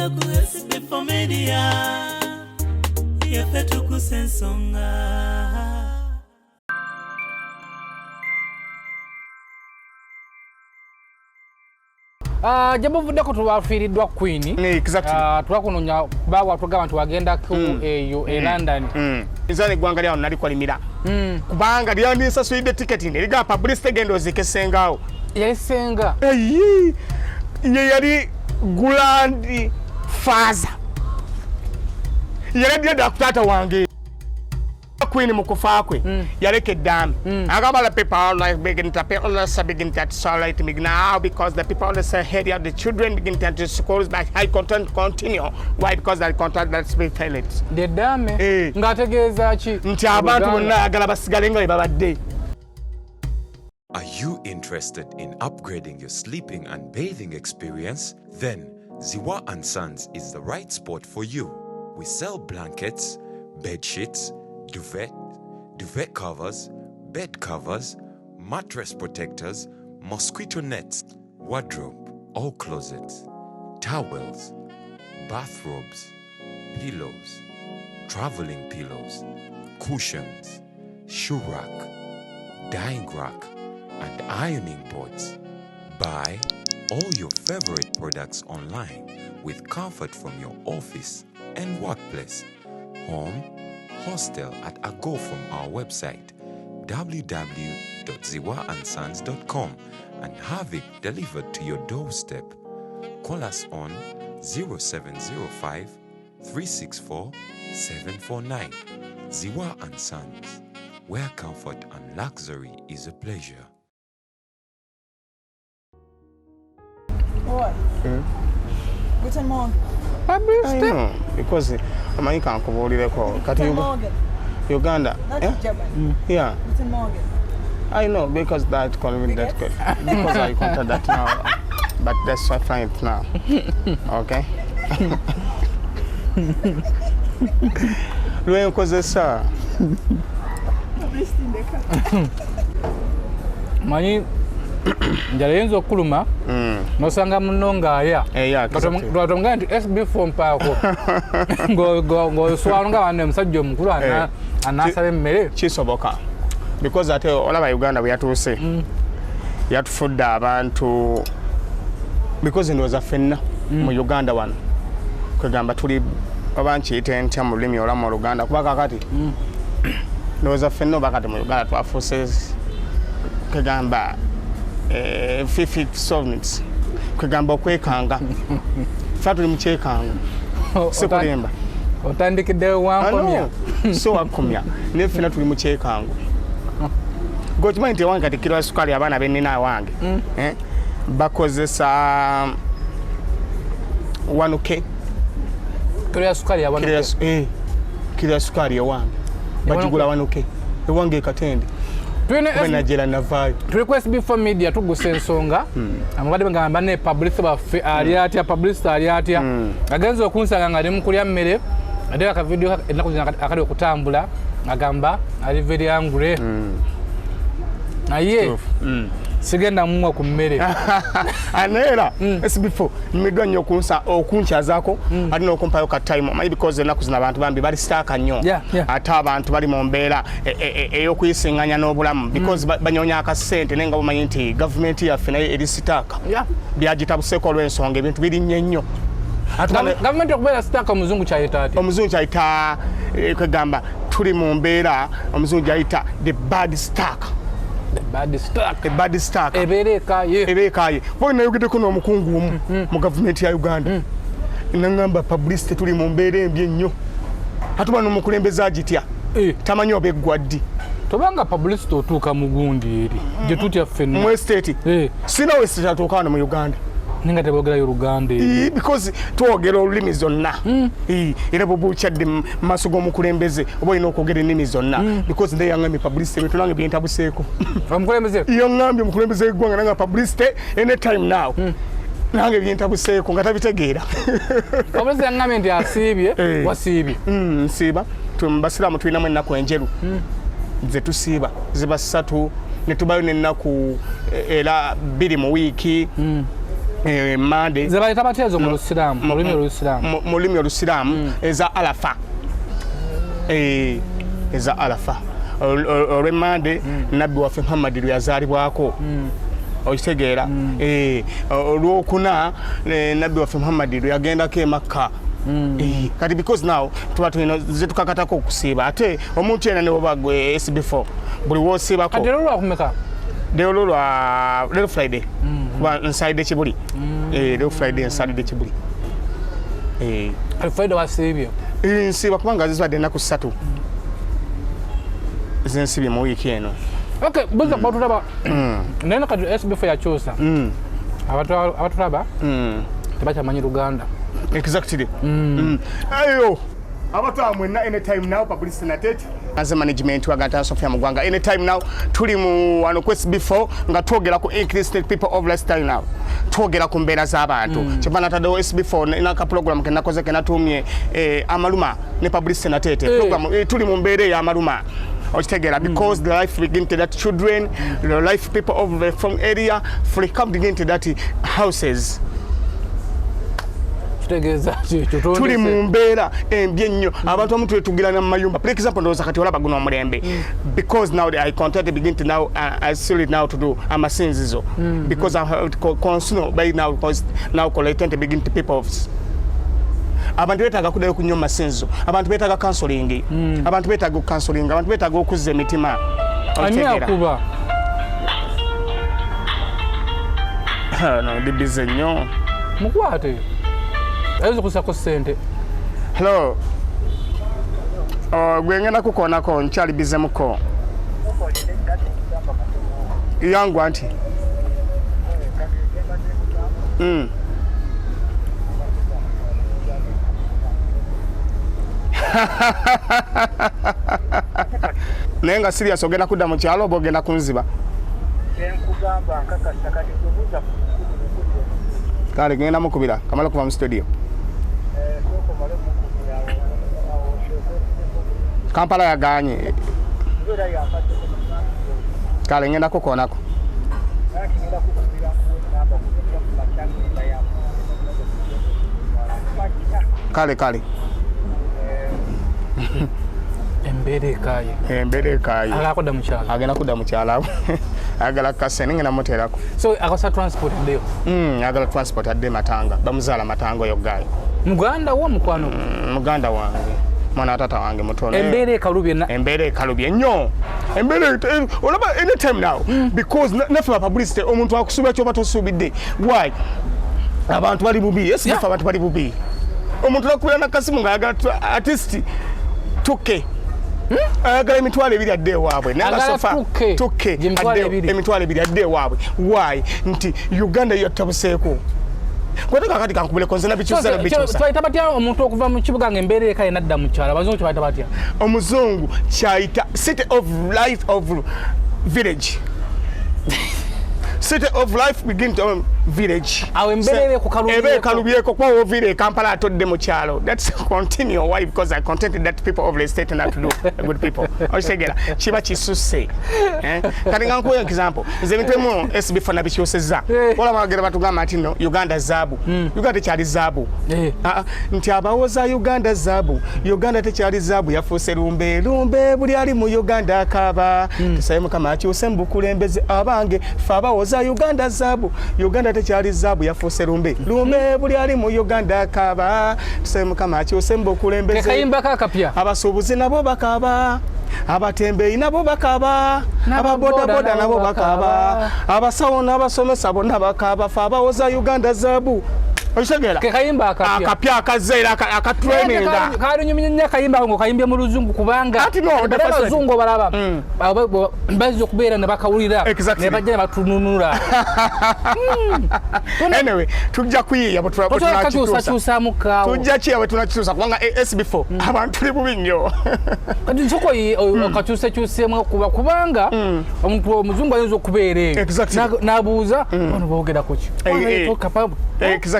Ku SB4 Media, yaffe tukusa ensonga. Ah, gye buvuddeko tubafiiriddwa Queen. Exactly. Ah, twakunonya bawa tugamba nti wagendako eyo e London. Nza neggwanga lyawo nalikolimira kubanga lyandinsasulidde tiketi nerigamba, "Publicity, genda ozike sengaawo." Yali senga? Eyi, ye yali grand father, yali ddala ku taata wange. Queen mu kufa kwe yaleka eddaame, agamba, "The people like begin to pay also begin to tolerate me now because the people also head of the children begin to schools, but I can't continue." Why? Because I contact that spirit failed. Lyeddaame? Eh. Ng'ategeeza ki? Nti abantu Oluganda. bonna ayagala basigale nga bwe babadde. Are you interested in upgrading your sleeping and bathing experience? Then Ziwa and Sons is the right spot for you. We sell blankets, bed sheets, duvet, duvet covers, bed covers, mattress protectors, mosquito nets, wardrobe or closets, towels, bathrobes, pillows, traveling pillows, cushions, shoe rack, drying rack, and ironing boards. Buy all your favorite products online with comfort from your office and workplace, home, hostel at a go from our website www.ziwaandsons.com and have it delivered to your doorstep. Call us on 0705 364 749. Ziwa and Sons, where comfort and luxury is a pleasure. What? Guten Morgen. Publicity. I know, because omanyi kankubuulireko kati Guten Morgen. Uganda, Not eh? German. Yeah. Guten Morgen. I know, because that call me that good because I contact that now, but that's why I find it now. Okay, lwenkozesa. Publicity ndeka. Manyi njala eyinza okuluma nosanga muno ng'alya. Eh, yeah, exactly. Lwatonga nti SB4 mpaako ng'oswalo nga banne omusajja omukulu Eh. anaasaba emmere. Kisoboka because ate olaba Uganda bwe yatuuse yatufudde abantu because ndowooza ffenna mu Uganda wano kwegamba tuli oba nkiyite ntya mu lulimi olamu Oluganda, kuba kakati ndowooza ffenna oba kati mu Uganda twafuuse kwegamba fifi solvents, kwegamba okwekanga ffe tuli mu kyekango, sikulimba. Otandikiddewo wankomya. Ah, no. So wakomya naye ffenna tuli mu kyekango. Gwe okimanyi nti ewange kati kiro ya sukaali abaana bennina awange, eh, bakozesa 1K. Kiro ya sukali ya Kiro ya kiro ya sukaali ewange bagigula 1K ewange ekatende kuba najera navaayo. Tuli ku SB4 Media, tugusa ensonga. Amubadde bagamba ne publicity baffe ali atya, publicity ali atya? Agenza okunsanga nga ali mu kulya mmere, ate akavidiyo ennaku zino akali okutambula agamba ali very hungry, naye sigenda mumwa ku mmere. Aneera SB4 nyumiddwa nnyo okunkyazaako ate n'okumpayo ka time, omanyi, because ennaku zino abantu bambi bali stuck nnyo. Ate abantu bali mu mbeera ey'okuyisiŋŋanya n'obulamu because banyonya akasente, naye nga bumanyi nti gavumenti yaffe naye eri stuck. Byagitabuseeko olw'ensonga ebintu birinnye nnyo. Ate Gavumenti okubeera stuck, omuzungu kyayita ati? Omuzungu kyayita kwegamba tuli mu mbeera omuzungu gyayita the bad stuck. Bad stuck. The bad stuck. Ebeera ekaye. Eba ekaye kuba nayogeddeko n'omukungu omu mu gavumenti ya Uganda, naŋŋamba, "Publicity, tuli mu mbeera embi ennyo." Ate oba n'omukulembeze agitya tamanyi oba eggwa ddi. Tobanga publicity otuuka mu gundi eri gye tutya ffenna. Mu estate? Sina westate atuuka wano mu Uganda. Naye nga teboogerayo Oluganda eri. Because twogera olulimi zonna. Era bwoba okyadde mu maaso g'omukulembeze oba olina okwogera ennimi zonna because nde yaŋŋambye, "Publicity, ebintu nange byentabuseeko." Omukulembeze? Yaŋŋambye omukulembeze w'eggwanga nanga, "Publicity, anytime now, nange byentabuseeko," nga tabitegeera. Publicity yaŋŋambye nti asiibye. Wasiibye? Nsiiba. Twe mu basiraamu tulinamu ennaku enjeru ze tusiiba, ziba 3, ne tubayo n'ennaku era 2 mu wiiki. Mande Zebayita batya ezo mu Lusiraamu, mu lulimi Olusiraamu? Mu lulimi Olusiraamu eza Arafa. Eza Arafa, olw'Emmande, Nabbi waffe Muhammadi lwe yazaalibwako. Okitegeera? Olwokuna, Nabbi waffe Muhammadi lwe yagendako e Makka. Kati because now tuba tulina zetukakatako okusiiba, ate omuntu yena ne woba gwe SB4, buli woosiibako. Kati leero lwakumeka? Leero lwa leero Friday, kuba nsalidde Kibuli. Leero Friday, nsalidde Kibuli. Kati Friday wasiibye? Nsiiba kubanga zibadde ennaku 3 zensibye mu wiiki eno. Okay, buza kuba tulaba naye kati SB4 yakyusa. Abatulaba tebakyamanyi Luganda. Exactly. Ayo abataba mwenna, anytime now, publicity natete as management wa Ganta Sofia Mugwanga. Anytime now tuli mu wano ku SB4 nga twogera ku increased people of lifestyle. Now twogera ku mbeera z'abantu. Kyeva nataddewo SB4 naka program ke nakoze ke natuumye amaluma ne publicity natete. Program tuli mu mbeera ey'amaluma, okitegeera? Because the life begin to that children, the life people of the from area free come begin to that houses. Kitegeeza ki ekyo? Tuli mu mbeera embi ennyo. Abantu abamu twetugirana mu mayumba. For example, ndowooza kati olaba guno omulembe, because now I content begin to now I still now to do amasinzizo, because I have to consume by now, because now collecting begin to people of abantu beetaaga kuddayo kunywa mu masinzizo. Abantu beetaaga counseling, abantu beetaaga okucounseling, abantu beetaaga okuzza emitima. Ani Okitegeera? akuba? No, ndi busy nnyo. Mukwate, ayinza okusako ssente. Hello. Oh, gwe ngenda kukoonako, nkyali busy muko yangwa nti. Naye nga serious, ogenda kudda mu kyalo oba ogenda kunziba? Nkugamba nkakasa, kati gwebuuza ku mukubiri. Kale genda mukubira kamala kuva mu studio. Sooka omale mukubira awo osooke. Kampala yaganye. Mbeera yampaddeko. Kale ngenda kukoonako. Anti ngenda kukubira nkuwa enamba kutuka ku makya ngenda ya. Kale. Embeera ekaaye. Embeera ekaaye. Agala kudda mu kyalo. Agenda kudda mu kyalo, ayagala kasene, ngenda muteerako. So akosa transport addeyo? Ayagala transport adde Matanga, bamuzaala Matanga oyo gaayo. Muganda wo, mukwano gwo? Muganda wange, mwana wa taata wange mutono. Embeera ekalubye na Embeera ekalubye nnyo. Embeera olaba anytime now, because naffe ba publicity, omuntu akusuubira kyoba tosuubidde. Why? Abantu bali bubi. Yes. Naffe abantu bali bubi. Omuntu nakubira nakasimu ngaayagala at least 2K, ayagala 20,000 adde ewaabwe. Naye nga Agala so far, 2K. 2K, Gye 20,000. 20,000 adde ewaabwe. Why? Nti Uganda yatabuseeko kwete. Kakati kankubuleko nze nabikyusa, nabikyusa. Kibayita batya omuntu okuva mu kibuga nga embeera ekaye nadda mu kyalo? Abazungu kibayita batya? Omuzungu kyayita city of life of village, city of life begin to village. Awo embeera eba ekukalubyeko. Eba ekalubyeko kuba woviira e Kampala atodde mu kyalo. That's continue. Why? Because I contented that people of the state not to do good people. Okitegeera? Kiba kisusse. Eh? Kati nga nkuwa example, nze ebintu ebimu SB4 nabikyusizza. Olaba bagera batugamba nti no Uganda zaabu, Uganda tekyali zaabu. Ah, ah, nti abawoza Uganda zaabu, Uganda tekyali zaabu, yafuuse lumbe lumbe. Buli ali mu Uganda akaaba. Tusabe Mukama akyuse mu bukulembeze. Abange fe abawoza Uganda zaabu, Uganda tekyali zaabu, yafuuse lumbe lumbe. Buli ali mu Uganda akaaba. Tusabe Mukama akyuse mu bukulembeze. Kekayimbako akapya. Abasuubuzi nabo bakaaba, abatembeeyi nabo bakaaba, ababodaboda nabo bakaaba, abasawo n'abasomesa bonna bakaaba. Fe abawoza Uganda zaabu, okitegeera? Kekayimba akapya. Akapya akazze era akatraininga. Kalunyumye nnyo akayimba ako ng'okayimbye mu Luzungu, kubanga Ati no, the bali first abazungu obalaba bazza okubeera ne bakawulira ne bajja ne batununula. Anyway, tujja kuyiiya bwe Tosobola tunakituusa. kakyusakyusaamu kaawo. Tujja kiya bwe tunakituusa, kubanga SB4 abantu tuli bubi nnyo. Kati nsoko okakyusekyuseemu kuba kubanga omuntu omuzungu ayinza okubeera eyo n'abuuza, bano boogera ku ki?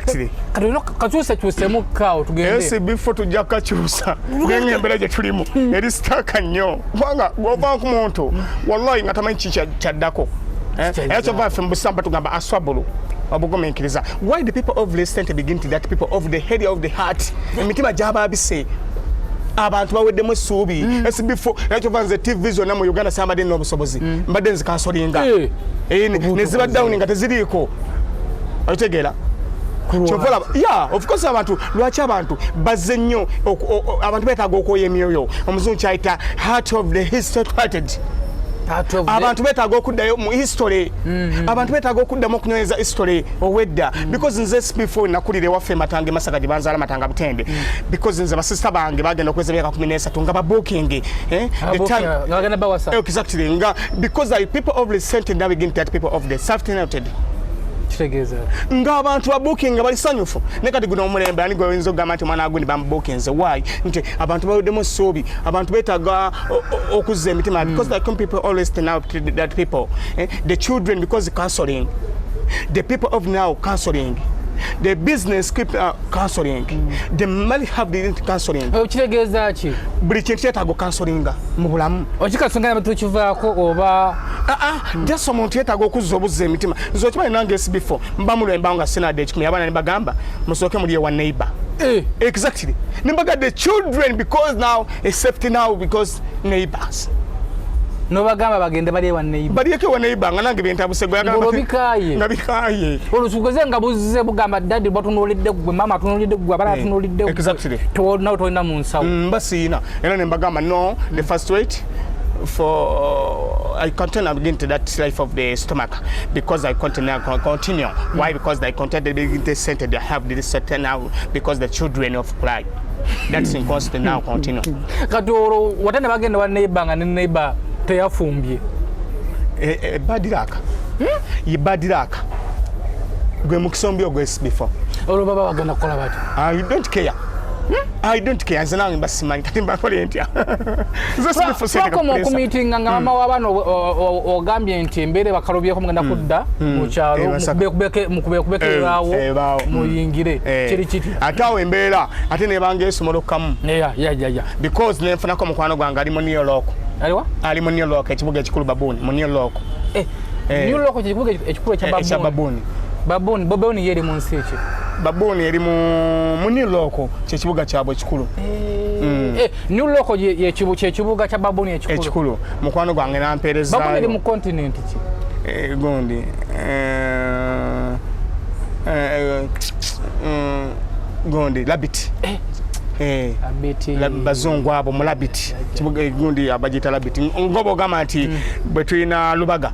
Kati olina kakyusekyusemu kaawo tugende. SB4 tujja kukakyusa, naye nga embeera gye tulimu eri stuck nnyo, kubanga bw'ova ku muntu wallahi nga tamanyi ki kyaddako. Eh, Kyaddako. Era kyova ffe mu busamba tugamba aswabulu. Obugumiikiriza. Why the people of listen begin to that people of the head of the heart, emitima gyababise, abantu baweddemu essuubi. SB4 era kyova nze TV zonna mu Uganda sambadde n'obusobozi, mbadde nzikansolinga. Ne ziba down nga teziriiko, okitegeera? Kyova olaba, yeah, of course, abantu, lwaki abantu bazze nnyo abantu beetaaga okwoya emyoyo, omuzungu kyayita heart of the history. Abantu beetaaga okuddayo mu history, abantu beetaaga okuddamu okunyweza history owedda, because nze SB4 nakulira ewaffe Matanga, Masaka gye banzaala, Matanga Butende, because nze basista bange bagenda okweza emyaka 13 nga babooking, eh? The time- Nga bagenda bawasa. Exactly, nga because the people of the center now begin that people of the self-noted. Kitegeeza? Ng'abantu babookinga bali sanyufu, ne kati guno omulembe ani gwe oyinza okugamba nti omwana gundi bamubookinze? Why? Nti abantu baweddemu essuubi, abantu beetaaga okuzza emitima, because the people always turn out to that people, eh, the children, because counseling the people of now, counseling the business keep counseling the money have the counseling. Kitegeeza ki? Buli kintu kyetaaga okansolinga mu bulamu. Okikasonga tukivaako oba? Ah, ah, just omuntu yeetaaga okuzza obuzza emitima. Nze okimanyi nange SB4 mba mulwembawo nga sinadde 100, abaana ne bagamba musooke muli ewa neighbor. Exactly, nembaga the children, because now a safety now because neighbors. Nobagamba bagende bali ewa neighbor? Balyeko ewa neighbor nga nange bentabuse. Ng'olwo bikaaye. Nga bikaaye. Olusugoze nga buzze bugamba daddy batunuulidde gwe, maama atunuulidde gwe, abala atunuulidde gwe. Nawe tolina mu nsawo. Mba siina, era nembagamba no, the first wait for I continue again to that life of the stomach because I continue. Why? Because they continue the the center they have this certain now because the children of cry. That's in constant now continue. Kati olwo wate ne bagenda wa neighbor nga ne neighbor teyafumbye? Bad luck. Ye bad luck. Gwe mukisa ombi ogwo SB4. Olwo baba bagenda kukola batya? I don't care. I don't care. Nze nange mbasimanyi kati mbakole ntya? Nze SB4 sente Twakoma kapresa. okumiitinga nga mama w'abaana ogambye nti embeera bakalubyeko, mugenda kudda mu kyalo. Masaka. Mukubekubeko ebaawo. Ebaawo. Muyingire. Kiri kiti? Ate awo embeera ate nebanga esomolokamu Ya. because nenfunako mukwano gwange ali mu New York. Aliwa? Ali mu New York, ekibuga ekikulu Babuuni, mu New York. New York kyekibuga ekikulu ekya Ekya Babuuni? Babuuni. Babuuni, Babuuni ye eri mu nsi ki? Babuuni eri mu New York, kyekibuga kyabwe ekikulu. New York kyekibuga kya Babuuni ekikulu? Ekikulu. Mukwano gwange Babuuni eri nampeerezaayo. mu continent ki? Gundi gundi Labit. Abiti. Bazungu abo mu Labit, kibuga gundi abagiyita Labit, ngoba ogamba nti bwe tulina Lubaga,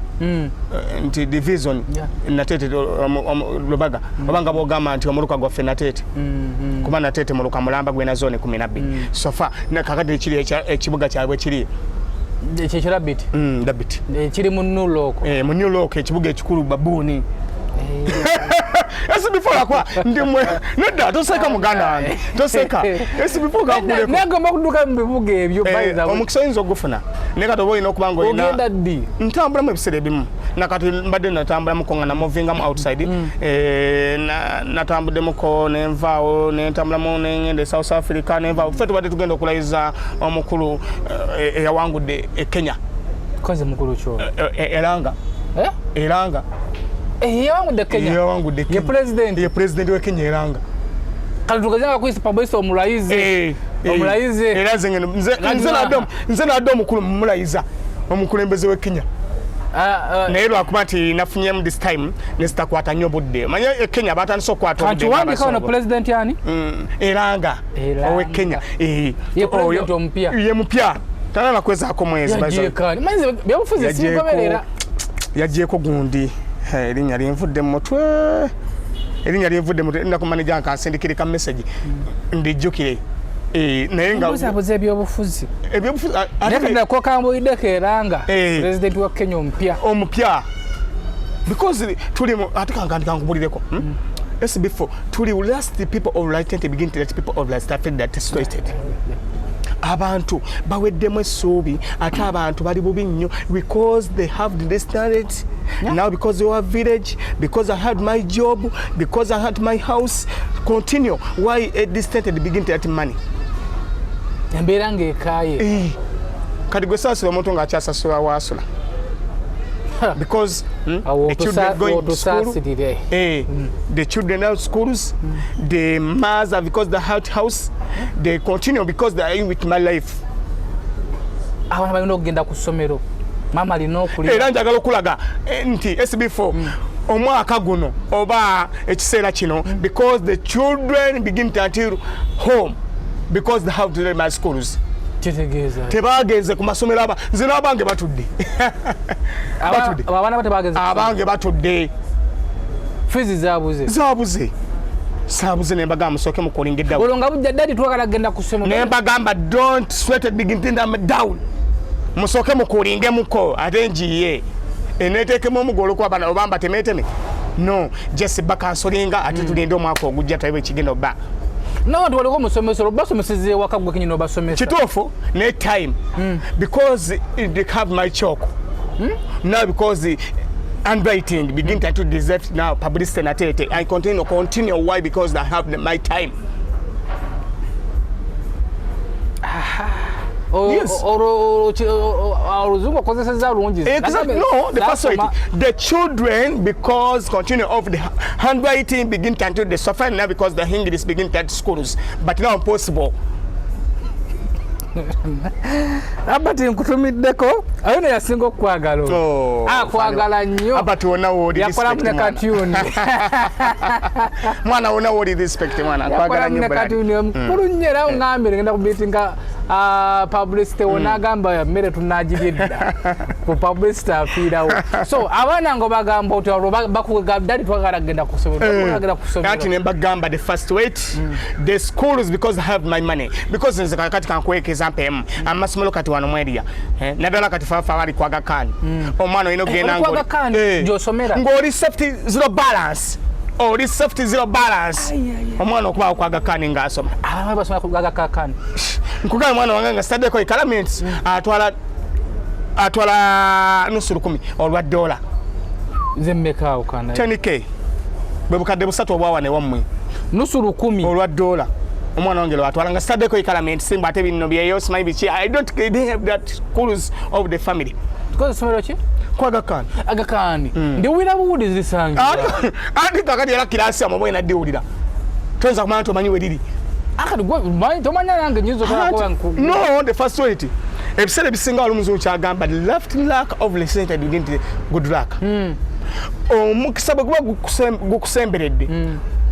nti division Natete, Lubaga, oba nga bwogamba nti omuluka gwaffe Natete, kuba Natete muluka mulamba gwena zone 12 so far. Kakati kiri ekibuga kyabwe kiri Kyekyo Labit? Labit. Kiri mu New York? Mu New York, ekibuga ekikulu Babuuni. SB4 lakwa ndi mwe nedda, toseka muganda wange, toseka SB4 kakuleko. Negomba okudduka mu bibuga ebyo, by the way. Omukisa oyinza ogufuna, naye kati oba olina okuba nga olina Ogenda ddi? Ntambulamu ebiseera ebimu, nakati mbadde natambulamuko nga namovingamu outside. Natambuddemuko nenvaawo, nentambulamu nengenda e South Africa, nenvaawo. Ffe tubadde tugenda okulayiza omukulu eyawangudde e Kenya. Koze mukulu kyo? Eranga. Eh? Eranga. Yawangudde Kenya? Eyawangudde Ye Kenya. President? Ye president we Kenya, Eranga. Kati tugeze nga kwisi Paboisa omulayize. Omulayize. Era nze ngeno nze nadde omukulu mumulayiza omukulembeze we Kenya. Ah, ah, Naye lwakuba nti nafunyemu this time nezitakwata nnyo budde, manye e Kenya batandise okukwata Kanti obudde wandika wano ng'abazungu. President ani? Eranga. Eranga. Owe Kenya. Ye president omupya? Ye mupya, tana nakwezaako mwezi by the way. Yajeekani manyi byabufuzi sibigoberera. Yagyeko gundi. Erinnya linvudde mu mutwe, erinnya linvudde mu mutwe. Nakumanija nkansindikire ka message ndijjukire. Naye nga Mbuzabuza ebyobufuzi. Ebyobufuzi Naye kati kokambuliddeko Eranga, president wa Kenya omupya. Omupya, because tuli mu ate kankandi kankubulireko, SB4 tuli last people of right and begin to let people of right started that started. Abantu baweddemu essuubi, ate abantu bali bubi nnyo because they have this talent now, because you are village, because I had my job, because I had my house continue. Why a distant and begin to get money? Embeera ng'ekaaye. Kati gwe saasula omuntu ng'akyasasula waasula. Because the children going to school, the children out schools, the mother because the hot house, they continue because they are in with my life. Abaana balina okugenda ku ssomero, maama alina okulya. Era njagala okulaga nti SB4 omwaka guno oba ekiseera kino, because the children begin to until home because they have to learn my schools. Kitegeeza tebagenze ku masomero, aba nze n'abange batudde. Batudde. Abaana batebagenze. Abange batudde. Fiizi zabuze. Zabuze, zabuze, nembagamba musooke mukulinga eddawo. Olwo nga bujja, "Daddy, twagala kugenda ku ssomero." Nembagamba, "Don't sweat it, begin to down, musooke mukulingemuko, ate njiye eneteekemu omugolo okwabana oba mbatemeteme no just bakansolinga, ate tulinde omwaka ogujja tulabe ekigenda obba." Nawe nti waliko omusomesa, olwo basomeseza ewaka, gwe kenyini obasomesa? Kituufu, ne time because they have my chalk now, because handwriting begin to deserve now publicity natete. I continue. Why? Because I have my time. Yes. Olwo oluzungu okozeseza lungi. Exactly. No, the first way, the children, because continue of the handwriting begin to until the suffer now because the English begin to schools, but now impossible. Albert, nkutumiddeko ayo ne yasinga okukwagala. Oh, akwagala nnyo. Albert, wonna wooli, yakolamu respect ne mwana. Katuni. Mwana, wonna wooli, respect mwana, nkwagala yakolamu nnyo ne brother. katuni omukulu nnyo, era ongambire ngenda kubitinga publicity wo, n'agamba mmere tunagirya edda ku publicity afiirawo. So abaana nga bagamba oti olwo bakuga, "Daddy, twagala kugenda ku ssomero, twagala ku Kati ssomero." Ne mbagamba the first wait the schools because I have my money, because nze kakati kankuweka example emu, amasomero kati wano mweria, naddala kati fafa bali ku Aga Khan, omwana olina okugenda Oli ku Aga Khan, gy'osomera? Ng'oli safety zero balance, oli safety zero balance, omwana okubaawo ku Aga Khan ng'asoma. Abaana basoma ku Aga Khan? Nkugamba, omwana wange nga sitaddeko ekalamenti atwala nusu lukumi olwa dola. Nze mmekaawo kana? 10K, bwe 3000 obwawane wammwe. Nusu lukumi? Olwa dola, omwana wange lwatwala nga sitaddeko ekalamenti, simba ate bino byeyo simanyi biki. I don't they have that schools of the family. Tukoze essomero ki? Ku Aga Khan. Aga Khan ndiwulira buwulizi lisangibwa. Ati kakati era kirasi amwe bwena ddiwulira toyinza kumanya nti omanyi we liri. Akati gwe tomanya nange nyinza okola. No, the first way, ebiseera ebisinga wali omuzungu kyagamba, left luck of listened nti good luck, omukisa bwe guba gukusemberedde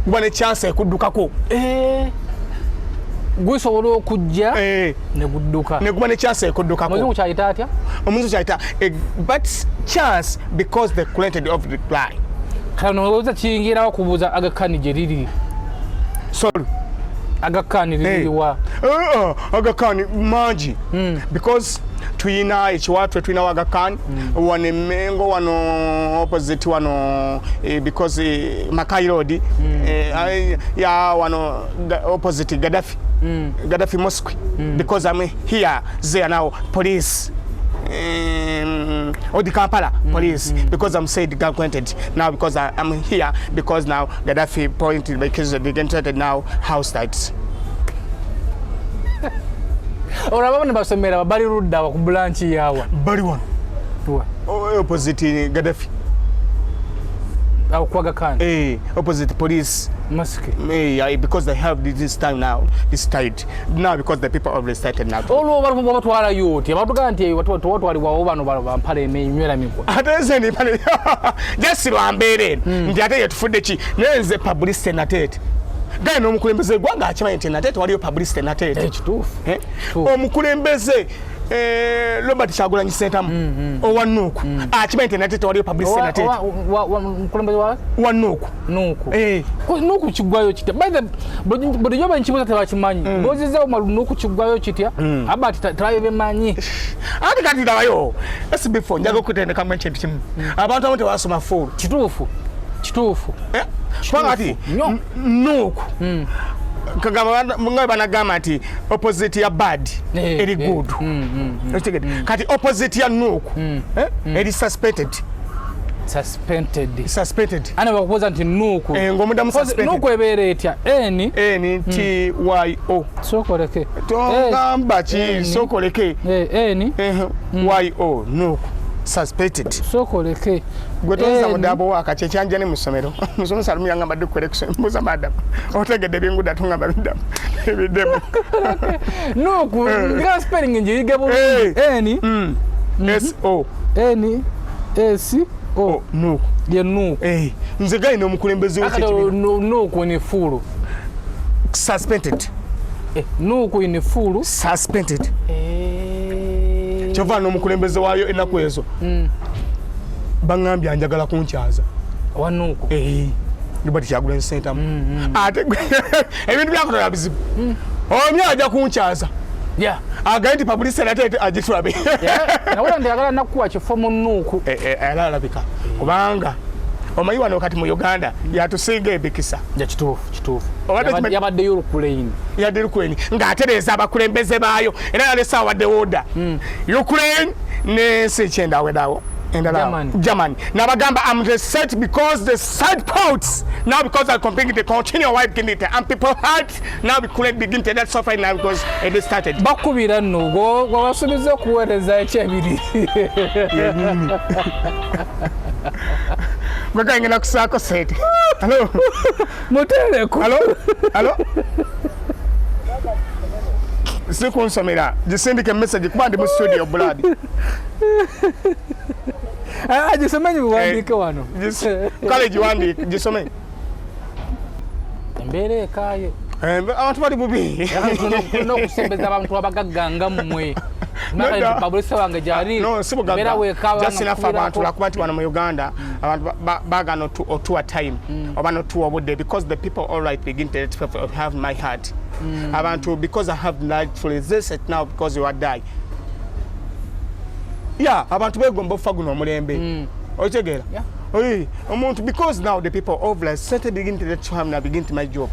guba ne chance ekuddukako. Gusobola okujja ne gudduka. Ne guba ne chance ekuddukako. Omuzungu kyayita atya? Omuzungu kyayita but chance because the granted of the cry. Kale nolowooza kiyingirawo kubuuza Aga Khan gye liri? Sorry? Aga Khan liriwa? Aga Khan mangi because tuyina ekiwatwe, tulinawo Aga Khan wano emengo wano opposite wano, because Makai Road, ya wano opposite Gaddafi Mosque, because I'm here there now police, Odi Kampala police, because I'm said granted now because I'm here because now Gaddafi pointed because they granted now house that. Olwo ne basomera bali ludda wa ku branch yawa? Bali wano. Wa? Opposite Gaddafi. Awo ku Aga Khan? Opposite police. Mosque. Because they have this time now, this tide now because the people already started now. Olwo batwalayo oti abatugamba nti tewatwalibwawo bano bano bampala emenywera migwa? Ate nze ndipale jasi lwambeera eno nti ate yetufudde ki, naye nze publicity nateete gaye n'omukulembeze eggwanga akimanyi nti nateete waliyo publicity nateete. Ekituufu. Omukulembeze Robert Kyagulanyi Ssentamu owa NUP akimanyi nti nateete waliyo publicity nateete. Mukulembeze wa? Wa NUP. NUP. Eh. NUP kiggwayo kitya? By the bulijjo benkibuuza tebakimanyi, ngozizaawo malu, NUP kiggwayo kitya? Aba tebabimanyi. Ate kati labayo SB4, njaga okutendekamu ekintu kimu, abantu abamu tebasoma full. Kituufu, kituufu. Eh? Kubanga ati Nnyo. NUP kagamba nga banagamba nti opposite ya bad eri good. Okitegedde? Kati opposite ya NUP eri suspended. Suspended. Suspended. Ana bakubuuza nti NUP Ng'omuddamu suspended. NUP ebeera etya? N? N T Y O. Sookoleke. Tongamba ki. N. Sokoleke. N. Y O, NUP. Suspected. Sooka oleke. Gwe toyinza mudabo waka kyekyanja ne mu ssomero. Musomesa alumu yangamba ddi correction. Mbuuza madam. Otegedde ebinguda tungamba biddamu. Ebiddemu. Nuuku nga spelling ngiyige bulungi. N S O N S O Nuuku. Ye Nuuku. Nze gayina omukulembeze w'ekibiina. Nuuku ni full. Suspended. Nuuku ni full. Suspended. Kyova n'omukulembeze waayo ennaku ezo. Baŋŋambye anjagala kunkyaza. Wa Nuuku. Robert Kyagulanyi Ssentamu. Ate ebintu byakola bizibu. Omya ajja kunkyaza. Yeah. Agaye nti publicity ate agitulabe. Nawulira nti ayagala nakuwa kifo mu Nuuku. Era alabika kubanga omanyi wano kati mu Uganda yatusinga ebikisa. Ya kituufu kituufu. Yabaddeyo Ukraine. Yadde Ukraine ng'atereeza abakulembeze baayo era yalese awadde order. Ukraine n'ensi ekyendawedawo. Germany. Germany. Nabagamba I'm the set because the side ports now because I compete the continue white begin and people heart now we couldn't begin to that suffering now because it started. Bakubira nno gwabasuubiza okuweereza ekyebiri. Gwe ngenda kusaako sente. Hello. Muteereko. Hello. Hello. Si kunsomera gisindike message kuba ndi mu studio blood. Gisome ngiwandiike wano. Kale giwandiike gisome. Embeera ekaaye. Abantu bali bubi. Tulina okusembeza abantu abagagga nga mmwe. Publicity wange gyali. No, si bugagga. Just enough abantu lwakuba nti wano mu Uganda abantu baagaana otuwa time oba n'otuwa obudde because the people all right begin to have my heart. Abantu because I have life resist now because you are die. Yeah, abantu begomba okufa guno omulembe. Otegeera? Omuntu because now the people of like started begin to let have now begin to my job.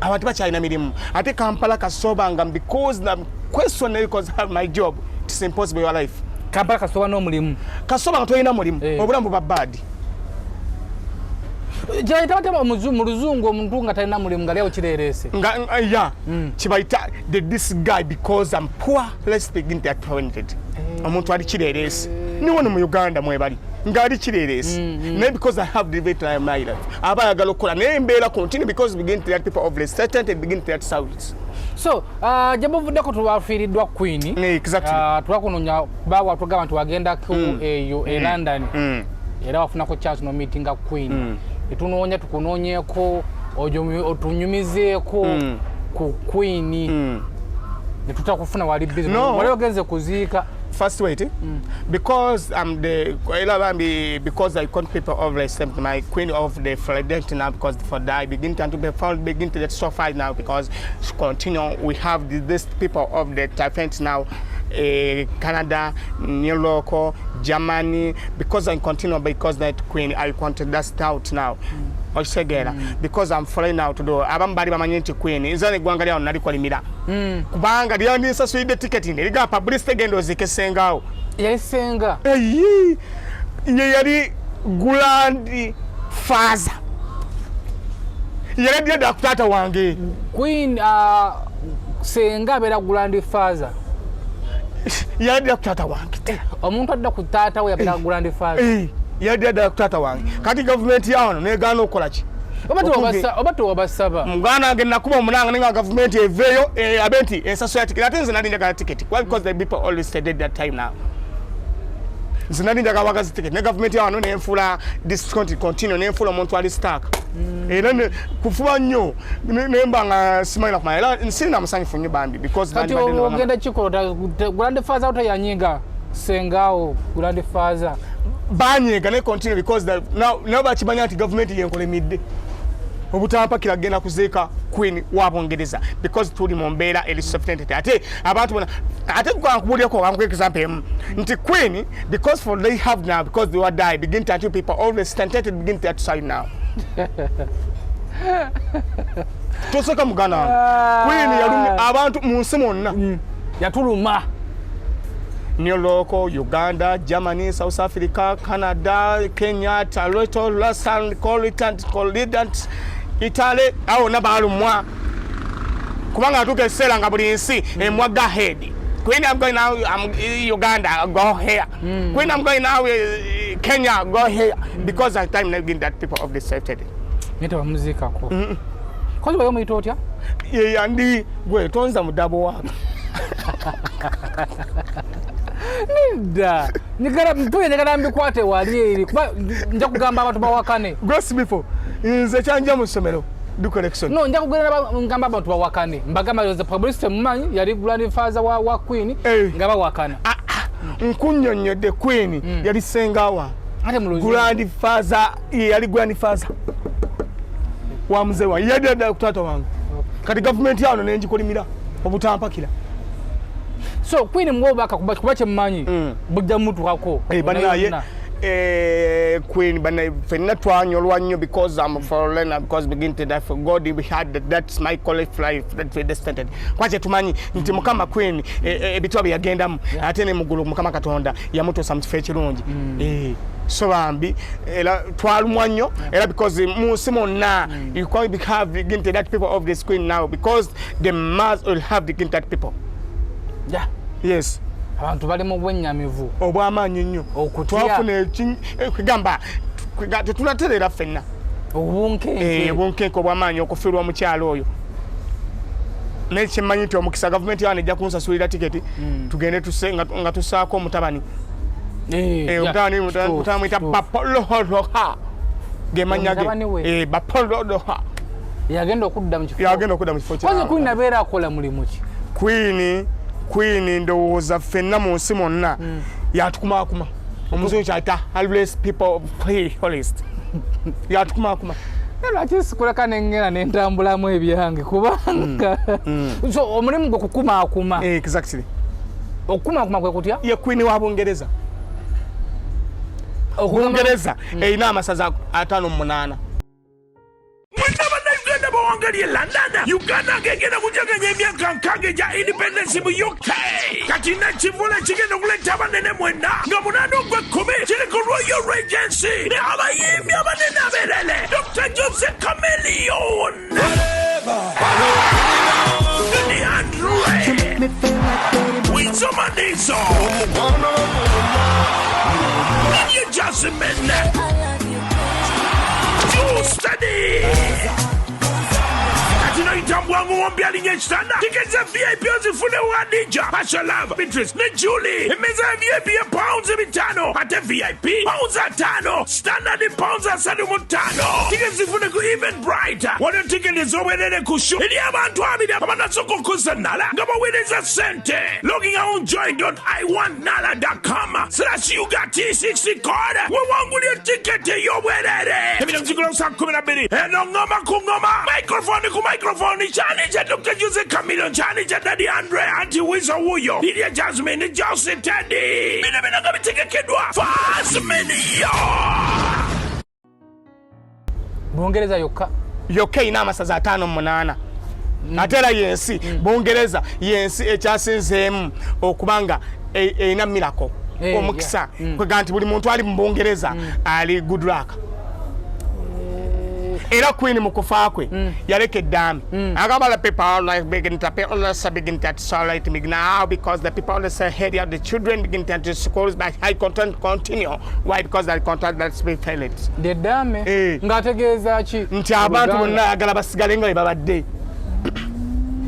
Abantu bakyalina mirimu. Ate Kampala kasobanga because the question because I have my job. It's impossible your life. Kampala kasoba n'omulimu. Kasoba tolina mulimu. Obulamu buba bad. Kibayita batya mu luzungu omuntu nga talina mulimu nga lyawo kireereese? Nga yeah. Kibayita this guy because I'm poor let's begin to appointed. Omuntu ali kireereese. Ni wano mu Uganda mwebali. Nga ali kireereese. Naye because I have the right in my life. Aba ayagala okukola naye embeera continue because begin to let people of the certain and begin to let service. So, gye buvuddeko tubafiiriddwa Queen. Exactly. Twakunoonya bawa tugamba nti wagendako eyo e London. Era wafunako chance no meeting nga Queen. Etunoonya tukunoonyeeko otunyumizeeko ku Queen. Ne tutakufuna wali busy. Wali ogenze kuziika. First wait, because I'm the because I call people of the my queen of the Philadelphia now because for that I begin to be found begin to get so far now because continue we have this people of the Typhant now, Canada, New York, Germany because I continue because that queen I want to dust out now. Oshegera because I'm following out to do abamu bali bamanyi nti queen nze n'eggwanga lyawo nalikolimira kubanga lyandinsasulidde tiketi nerigamba publicity genda ozike ssengawo. Yali ssenga. Ye yali grand father. Yali addira ddala ku taata wange. Queen ssenga abeera grand father. Yali addira ku taata wange. Omuntu adda ku taata we yabeera grand father. Yadde ddala ku taata wange. Kati gavumenti ya wano negaana okukola ki? Oba tewabasaba. Muganda wange nakuba omunanga naye nga gavumenti eveeyo abe nti ensaso ya tiketi. Ate nze nali njagala tiketi. Why? Because the people always said that time now. Nze nali njagala wagazi tiketi. Ne gavumenti ya wano nenfuula discount continue nenfuula omuntu ali stuck. Era kufuba nnyo nemba nga simanyi nakumanya. Era sirina musanyufu nnyo bambi because kati ogenda kikola grand father otayanyiga ssengawo grand father. Banyiga ne continue because now bakimanya nti gavumenti yenkolemidde obutampakira genda kuziika Queen wa Bungereza because tuli mu mbeera eri soft. Ate abantu bona ate nkubuulireko nkuwa example emu nti Queen because for they have now because they were die begin to people always started to begin to sign now. Toseka muganda wange. Queen yalumya abantu mu nsi mwonna. Yatuluma. New York, Uganda, Germany, South Africa, Canada, Kenya, Toronto, Lausanne, Colidant, Italy, awo na balumwa. Kubanga atuuka ekiseera nga buli nsi emwa go ahead. Queen, I'm going now, I'm Uganda, go here. Queen, I'm going now, Kenya, go here. Because at time now that people of the safety. Naye tebamuziikako. Kozi bwe omuyita otya? Ye yandi gwe tonza mudabo wako. Nedda. Njagala mpuye, njagala mbikwate wali eri kuba nja kugamba abantu bawakane. Gross before. Nze kyanja mu ssomero. Do collection. No, nja kugenda ngamba abantu bawakane. Mbagamba nze publicity mumanyi yali grandfather wa Queen nga bawakana. Ah, ah, nkunnyonnyodde Queen yali ssenga wange. Ate mu Luzungu. Grandfather, ye yali grandfather wa mzee wange. Yadda dda ku taata wange. Kati gavumenti yano nengikolimira obutampakira. So Queen mwobaka kuba kyemmanyi bujja mutukako. Bannaye Queen bannaye ffenna twanyolwa nnyo because I'm a foreigner, because begin to die for God we had that, that's my college life that we destined. Kwa kyetumanyi nti Mukama Queen ebitwa bye yagendamu ate ne muggulu Mukama Katonda yamutuusa mu kifo ekirungi. So bambi era twalumwa nnyo era because mu nsi mwonna you can't have begin to that people of this queen now because the mass will have begin that people. Yes. Abantu bali mu bwennyamivu obw'amaanyi ennyo. Okutya. Twafuna kugamba tetunatereera ffenna. Obunkenke. Obunkenke obw'amaanyi okufiirwa omukyalo oyo. Naye kyemmanyi nti omukisa gavumenti yange ejja kunsasulira tiketi tugende tuse nga tusaako omutabani. Omutabani mutabani Bapoloholoha. Ge mannya ge. Omutabani we. Bapoloholoha. Yagenda okudda mu kifo. Yagenda okudda mu kifo kya. Kwanza Queen abeera akola mulimu ki? Queen ndowooza ffenna mu nsi mwonna yatukumaakuma. Omuzungu kyayita harass people of Holist. Yatukumaakuma. Lwaki sikuleka nengenda nentambulamu ebyange kubanga so omulimu gwe kukumaakuma. Exactly. Okukumaakuma kwe kutya? Ye Queen wa Bungereza. Bungereza erina amasaza 58. Mwenna bannayuganda bawangalye London, Uganda ng'egenda kujaganya emyaka 60 egya independence mu UK. Kati nakivula kigenda okuleeta abanene mwenna nga 8 ogw'ekkumi kiri ku Royal Regency ne abayimbi abanene abeerere Dr. Jose Chameleone, Daddy Andre, Weasel Manizo, Lydia Jasmine, Steady. Kati noyita mbwangu wombi alinnya ekitanda. Tiketi za VIP ozifune wa Dija, Asha Love, Beatrice ne Julie. Emmeeza ya VIP ya £500, ate VIP £500, standard £35. Tiketi zifune ku Eventbrite. Waliwo tiketi ez'obwerere ku show eri abantu 20 abanasooka okukozesa Nala nga baweereza ssente. Logging on join.iwantnala.com/ugat60 code wewangulye tiketi ey'obwerere. Emirimu gigula saa 12. Eno ngoma ku ngoma, microphone ku microphone, kyani kya Dr. Jose Chameleone, kyani kya Daddy Andre, Auntie Weasel wuyo, Lydia Jasmine, Josie Teddy. Bino bino nga bitegekeddwa Fast Media. Bungereza yokka. Yokka erina amasaza 58. Ate era yensi Bungereza yensi ekyasinzeemu okubanga erina miracle. Omukisa. Kwega nti buli muntu ali mu Bungereza ali good luck. Era Queen mu kufa kwe yaleka eddaame. Agamba the people like begin to pay all the begin to tolerate me now because the people say head of the children begin to enter schools but high content continue. Why? Because that content that's been failed. Eddaame ng'ategeeza ki? Nti abantu bonna ayagala basigale nga bwe babadde.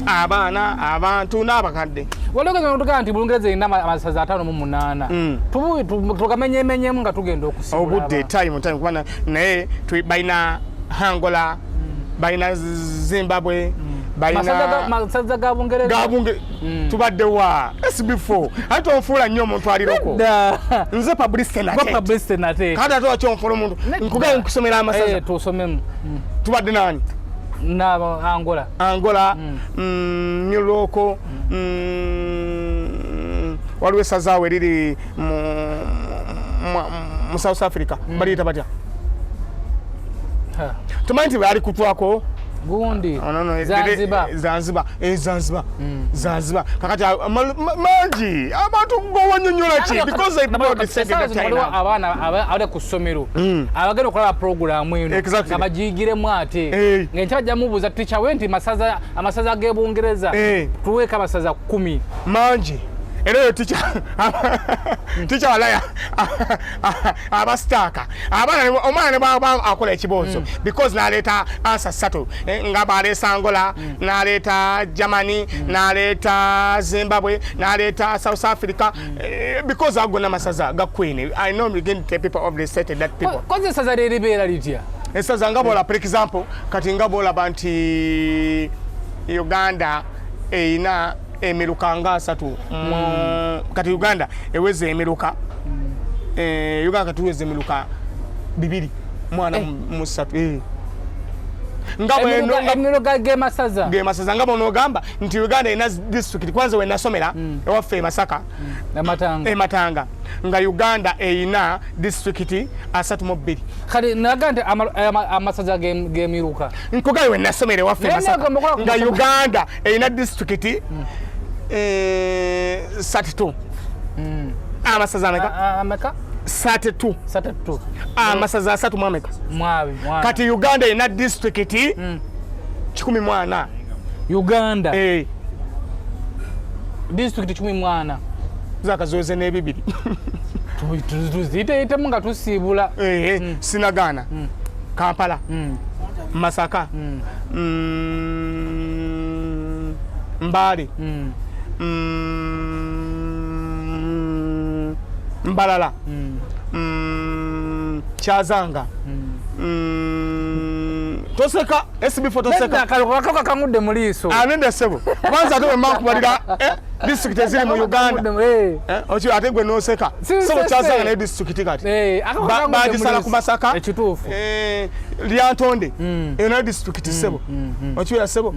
Abaana, abantu n'abakadde. Waliwo n'otugamba nti Bungereza erina amasaza 58. Tugamenyemenyemu nga tugenda okusibula Obudde abantu. time kubana naye balina Angola, balina Zimbabwe, balina Masaza ga Bungereza. Ga tubadde wa SB4. Ate onfuula nnyo omuntu ali loko. Nedda. Nze publicity nate. Gwa publicity nate. Kati ate lwaki onfuula omuntu? Nedda. Nkugambye nkusomera amasaza. Tusomemu. Tubadde nani? N'abo Angola. Angola, New York, waliwo essaza awo eriri mu South Africa. Baliyita batya? Tumanyi nti baali kutwako? Gundi. Oh, no, no, Zanzibar. Zanzibar. Zanzibar. Zanzibar. Kakati mangi abantu ng'owanyonnyola ki? Because they people decided that time. Waliwo abaana abali ku ssomero abagenda okulaba puroguraamu eno nga bagiyigiremu ate ng'enkya bajja mubuuza teacher we nti amasaza g'e Bungereza tuweeko amasaza 10. Mangi. Era oyo teacher walaya abasitaaka abaana, omwana ne bwaba akola ekibuuzo because n'aleeta answer ssatu, nga bw'aleesa Angola, n'aleeta Germany, n'aleeta Zimbabwe, n'aleeta South Africa, because ago n'amasaza ga Queen. I know begin the people of the state that people. Kozi essaza lyeribeera litya? Esaza nga bwola, for example, kati nga bwolaba nti Uganda erina emiruka nga asatu. Kati Uganda eweza emiruka, Uganda kati eweza emiruka bibiri mwana mu ssatu. Nga Emiruka gemasaza? Gemasaza. Nga bwonogamba nti Uganda erina district, kwanza wenasomera ewaffe e Masaka, Amatanga. Ematanga, nga Uganda erina disitulikiti 32. Kati naga nti amasaza g'emiruka. Nkugaye, we nasomera ewaffe Naye Masaka, nagamba okola ku nga masomero. Uganda erina disitulikiti 32. Amasaza ameka? Ameka? 32. 32. Amasaza asatu mu ameka? Mwabi mwana. Kati Uganda erina disitulikiti 140. Uganda Eh, disitulikiti 140. Zakazoze n'ebibiri. Tuziyiteyitemu nga tusiibula. Eh, sinagaana Kampala, Masaka, Mbale, Mbalala, Kyazanga. Toseka, SB4, toseka. Akawuka kangudde mu liiso. Anenda sebo, kwanza ate wemma nkubalira disitulikiti eziri mu Uganda. Ate gwe noseka. Si, sebo. si, Kyazanga si. naye disitulikiti kati. Akawuka kangudde mu Bagisala liiso. ku Masaka. Ekituufu. Lyantonde eyo nayo disitulikiti sebo, okiwera sebo.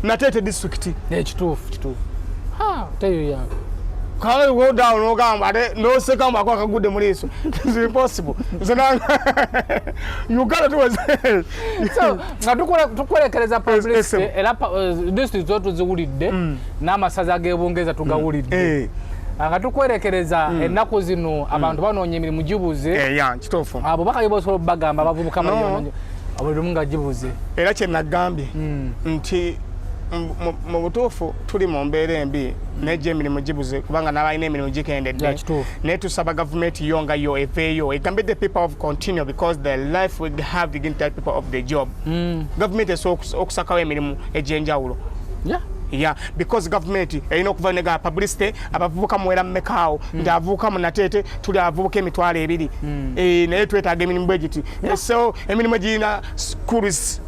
Nateete disitulikiti. Ekituufu, kituufu. Ha, teyo yange. Kale wodawo nogamba ate noseka mbu ako akagudde mu liiso. It's impossible. Nze Uganda tuweze. So nga tukwerekereza publicity, Esebo. era district zo tuziwulidde n'amasaza g'ebungereza tugawulidde. Nga tukwerekereza, ennaku zino abantu banoonya emirimu gibuze. Ya, kituufu. Abo bakayi bosobola obagamba abavubuka No. buli lumu nga gibuze? Era kyenagambye nti mu butuufu tuli mu mbeera embi, naye gye emirimu gibuze kubanga n'abalina emirimu gikendedde. Ya, kituufu. Naye tusaba gavumenti yo nga yo eveeyo egambe the people of continue because the life we have begin to people of the job. Gavumenti esobola okusakawo emirimu egy'enjawulo. Yeah, because gavumenti erina okuva nega publicity, abavubuka muwera mmekaawo, nti abavubuka munateete tuli abavubuka 20,000. Naye twetaaga emirimu bwe giti. So emirimu egirina schools.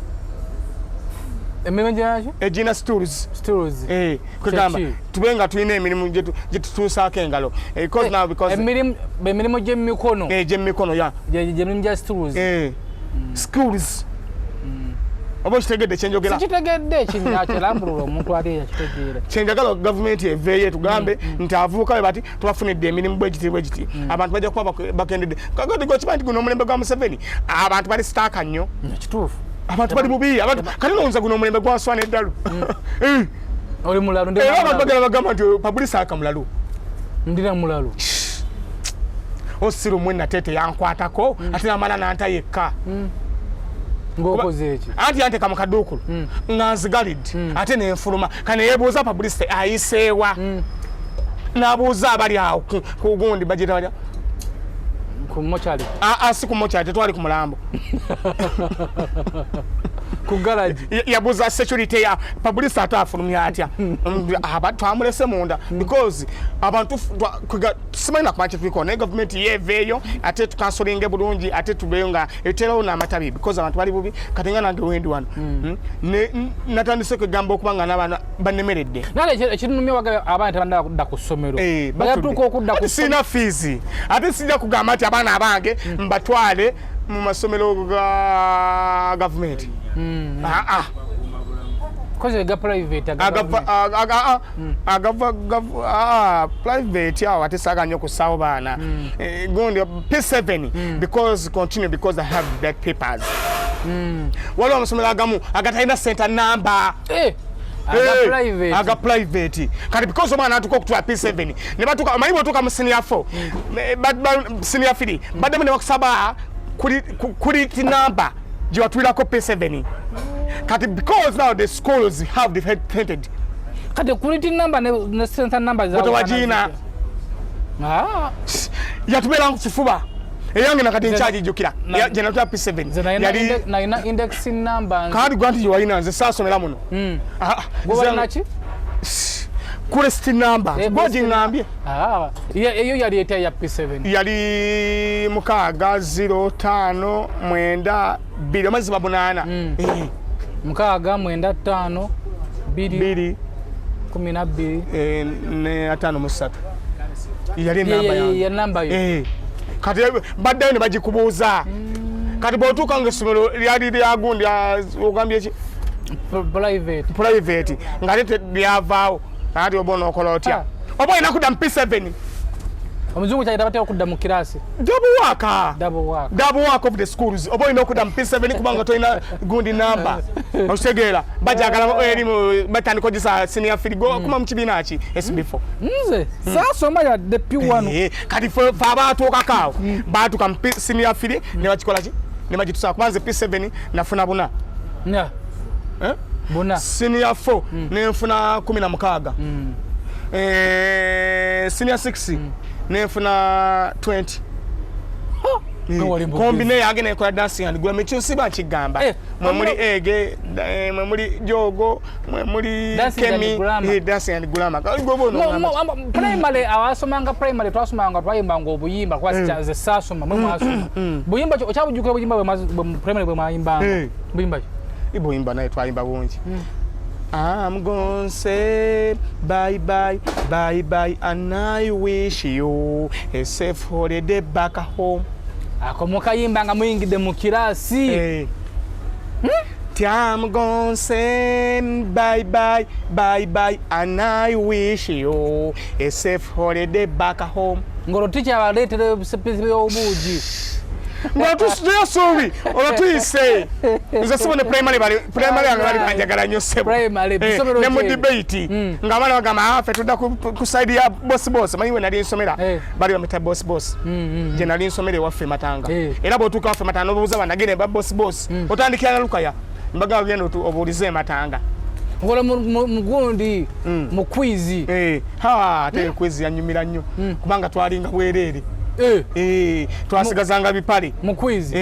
Emirimu gyaki? Egirina stools. Stools. Kwegamba Kyeki? tube nga tulina emirimu gye tutuusaako engalo. Because now because Emirimu gy'emikono. Gy'emikono, ya. Gyemirimu gya stools. Schools, oba okitegedde kyenjogera? Sikitegedde, kinakirambulula omuntu ate yakitegeera. Kyenjagala gavumenti eveeyo tugambe nti abavubuka bwe bati tubafunidde emirimu bwe giti bwe giti, abantu bajja kuba bakendedde. Kakati gwe kimanyi nti guno omulembe gwa Museveni abantu bali stuck nnyo. Kituufu. Abantu bali bubi. Abantu kati nowunza guno omulembe gwaswana eddalu. Oli mulalu ndi. Era abantu bagala bagamba nti Publicity aka mulalu. Ndira mulalu. Osiru mwe Nateete yankwatako ate namala nanta yekka. Ng'okoze eki? Anti yanteka mu kaduukulu nga nzigalidde ate nenfuluma. Kane yebuuza Publicity ayiseewa, n'abuuza abali awo ku gundi bagita batya? Ku mochali? Ah, si ku mochali, tetwali ku mulambo. Ku garagi? Yabuuza security ya Publicity ate afulumya atya? Aba twamulese munda because abantu simanyi nakuba kyetulikola, naye gavumenti yeeveeyo ate tukansolinge bulungi ate tubeeyo nga eterawo n'amatabi because abantu bali bubi. Kati nga nange wendi wano, natandise kwegamba okuba nga n'abaana banemeredde. Nale ekirunumya waga abaana tebannaba kudda ku ssomero. Bayatuuka okudda ku Ate sirina fees, ate sijja kugamba nti abaana abange mbatwale mu masomero ga gavumenti. Ah, ah. Koze ga private aga government. Agava private awo ate saaga nnyo kusaawo baana. Gundi P7 because continue because I have black papers. Waliwo amasomero agamu agatalina center number. Aga private. Aga private. Kati because omwana atuka okutwala P7 ne batuka, omanyi bwotuuka mu senior 4, senior 3, baddemu ne bakusaba kuri number gye watulirako P7. Kati because now the schools have different Kati quality number ne center number za wajina. Ah. Yatubeera ku kifuba. Eyange nakati nkyagijjukira. Gye natula P7. Yali nalina index number. Kadi gwanti gye walina nze saasomera muno. Ah, gwe walina ki? Crest number. Gwe giŋŋambye. Ah, eyo yali etya ya P7? Yali 6 0 5 9 2 amazzi ba 8. 6 9 5 2 12 ne 53. Yali namba yange. Ya namba yo. Kati baddayo ne bagikubuuza. Kati bw'otuuka ng'essomero lyali lyagundi ogambye ki? Private. Ng'ate lyavaawo. Kati oba onookola otya? Oba olina kudda mu P7. Omuzungu kyayita batya okudda mu kirasi? Double work. Double work of the schools. Oba olina okudda mu P7 kubanga tolina gundi namba. Okitegeera bajagala erimu batandika ogisa senior three go kuma mu kibiina ki SB4. Nze saasoma yadde P1. Kati fe abaatuukako awo baatuuka mu senior three ne bakikola ki? Ne bagitusa kuba nze P7 nafuna 4. Buna. Senior 4 nenfuna 16. Senior 6 nenfuna 20. Kombine yange nekola dancing and gwe nsiba nkigamba. Mwe muli ege, mwe muli jogo, mwe muli kemi, dancing and glamour. Primary awasomanga primary twasomanga twayimbanga obuyimba kwa nze saasoma mwe mwasoma. Buyimba okyabujjukira obuyimba bwe primary bwe mwayimbanga. Buyimba ki? Ibuyimba naye twayimba bungi. I'm gonna say bye bye, bye bye, and I wish you a safe holiday back home. Ako mukayimba nga muyingidde mu kirasi. I'm gonna say bye bye, bye bye, and I wish you a safe holiday back home. Ngolo teacher abaleetera ebisepezi by'obuugi. Ng'otusuubi olwo tuyise. Nze sebo ne primary yange bali banjagala nnyo ssebo. Ne mu debate ng'abaana bagamba ffe tudda ku side ya boss boss. Manyi we nali nsomera bali bamuyita boss boss. Gye nali nsomera ewaffe Matanga. Era bw'otuuka waffe Matanga n'obuuza bannagende ba boss boss. Otandikira na Lukaya. Mbagamba genda obuulize Matanga. Ngolo mugundi mu quiz. Ate quiz yanyumira nnyo kubanga twalinga bwereere. Twasigazanga bipale mu quiz.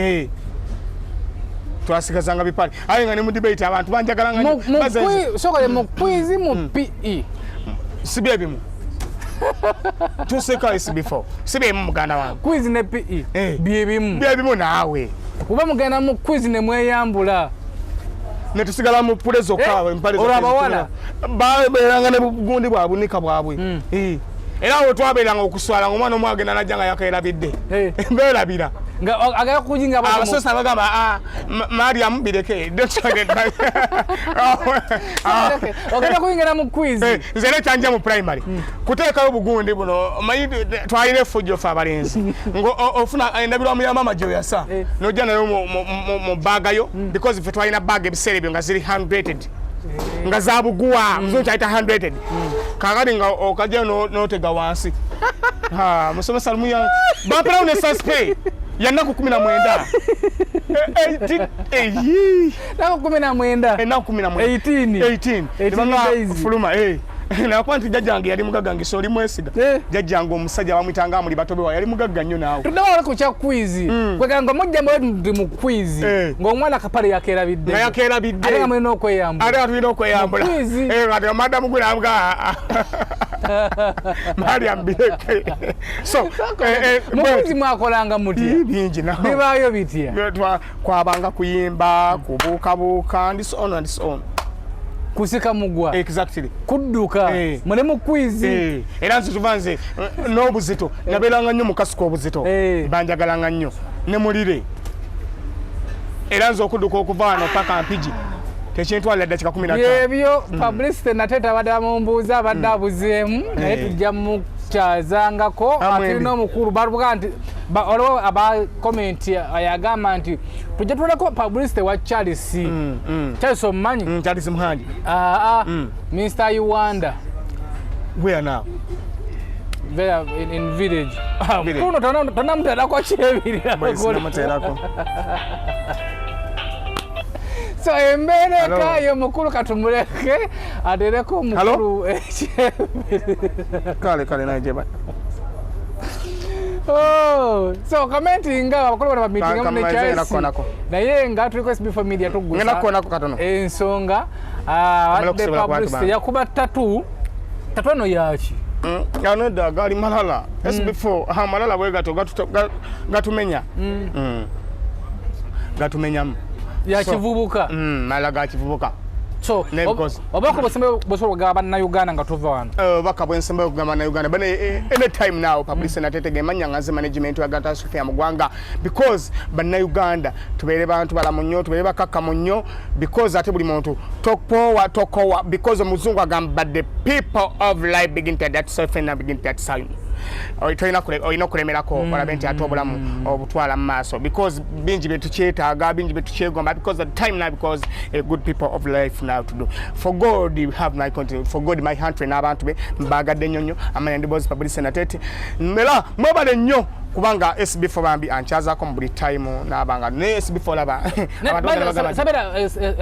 Twasigazanga bipale aye nga ne mu debate abantu banjagala nga soka mu quiz mu PE si bye bimu tuseka SB4 si bye muganda wange. Quiz ne PE bye bimu bye bimu naawe kuba mugenda mu quiz ne mweyambula ne tusigala mu pule zokka empale zokka abawala babeeranga ne bugundi bwabwe nika bwabwe. Era awo twabeeranga okuswala ng'omwana omu agenda najja nga yakeerabidde. Mbeerabira. Nga agala kujinga abasomesa bagamba Mariam bireke. Ogenda kuyingira mu quiz. Nze era kyanja mu primary. Kuteekayo obugundi buno omanyi twalina effujjo ffe abalenzi. Ng'ofuna endabirwamu ya maama gy'oyasa n'ojja nayo mu baaga yo because ffe twalina baaga ebiseera ebyo nga ziri handwritten. Nga zabuguwa muzungu kyayita handwritten. Kakati nga okajja n'otega wansi. Musomesa lumu bamperawo ne saspe ya nnaku 19. Nnaku 19. Ennaku 19. 18. Fuluma. Nakuba nti jjajjange yali mugagga nge oli mwesiga. Jjajjange omusajja bamuyitanga Amuli Batobewa yali mugagga nnyo naawe. Tuddawo ku kya quiz. Kwegamba mujja ndi mu quiz ng'omwana akapale yakeerabidde. Nga yakeerabidde. Ate nga mulina okweyambula. Ate nga tulina okweyambula. Kati madamu gwe n'amuga Mariam bireke. So mu quiz mwakolanga mutya? Bingi nawe. Bibaayo bitya? Kwabanga kuyimba, kubuukabuuka and so on and so on. Kusika mugwa. Exactly. Kudduka. Muli mu quiz. Era nze tuva nze n'obuzito nabeeranga nnyo mu kasuka obuzito. Banjagalanga nnyo ne mulire. Era nze okudduka okuva wano paka Mpigi tekintwalira ddakiika 15. Ebyo publicity nate tabadde bamumbuuza abadde abuzeemu naye tujja mukyazangako. Tulina omukulu balubuga nti waliwo aba comment yagamba nti tujja tuleko publicity wa Charles. Charles omumanyi? Charles Muhangi. Mr. Uganda. Where now? There in village. Kuno tonamuterako kyebirira. Sinamuterako. So embeera ekayo mukulu katumuleke atereko omukulu. Kale kale, naye jeba. Oh, so commenting nga abakulu bano bamitinga mu Ngenda HIC. kukonako. Naye nga tuliko SB4 Media Ngenda tugusa kukonako katono. ensonga. Kamala Abadde okusobola ku bantu publicity bange. yakuba tattoo. Tattoo eno yaki? Anedda gali malala. SB4 amalala bwe gato gatumenya. Gatumenyamu. Yakivubuka. Malala ga kivubuka. So N'ebikozi. Obubaka obusembayo bosobola okugaba bannayuganda nga tuva wano? Obubaka bwensembayo okugamba na Uganda bane, anytime now publicity natetege emanya nga nze management wa Gata Sofia mu ggwanga, because bannayuganda tubeere bantu balamu nnyo, tubeere bakakkamu nnyo, because ate buli muntu topowa tokowa, because omuzungu agamba, "The people of life begin to that self and begin to that sign." Olina okulemerako olabe nti ate obulamu obutwala mu maaso, because bingi byetukyetaaga, bingi byetukyegomba, because the time now, because a good people of life now to do for God you have my country, for God my country n'abantu be mbagadde nnyo nnyo. Amanya ndibozi Publicity Natete, era mwebale nnyo kubanga SB4 bambi ankyazaako mu buli time n'abanga ne SB4 laba abantu bagenda bagamba nti, Sabera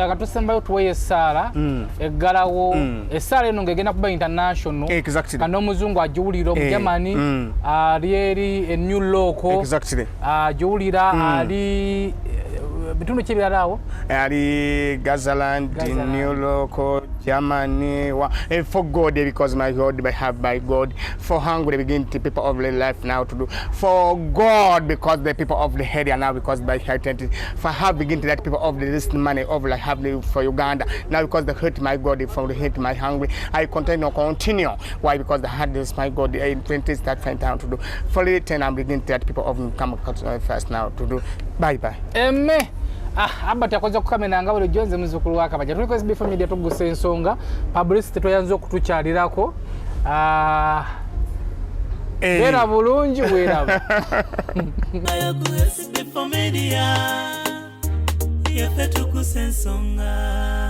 akatusembayo tuweyo essaala eggalawo. Essaala eno ng'egenda kuba international. Kandi omuzungu agiwulira, omugermany ali eri e New York agiwulira, ali bitundu ki ebirala awo? Ali Gazaland, Gazaland. New York, Germany. For God, because my God, I have by God. For hungry, begin to people of the life now to do. For God, because the people of the area now, because by heritage. For have begin to let people of the this money of like have the, for Uganda now, because the hurt my God from the hate my hungry. I continue continue. Why? Because the heart is my God. In 20 start find time to do. For the 10 I'm beginning to let people of come first now to do. Bye bye. Emme ah, Albert akoze okukamena nga bulijjo. Nze muzzukulu wa Kabaja, tuliko SB4 Media tugusa ensonga. Publicity toyanza okutukyalirako. Ah, beera bulungi, weeraba. Ayo ku SB4 Media, yaffe tukusa ensonga.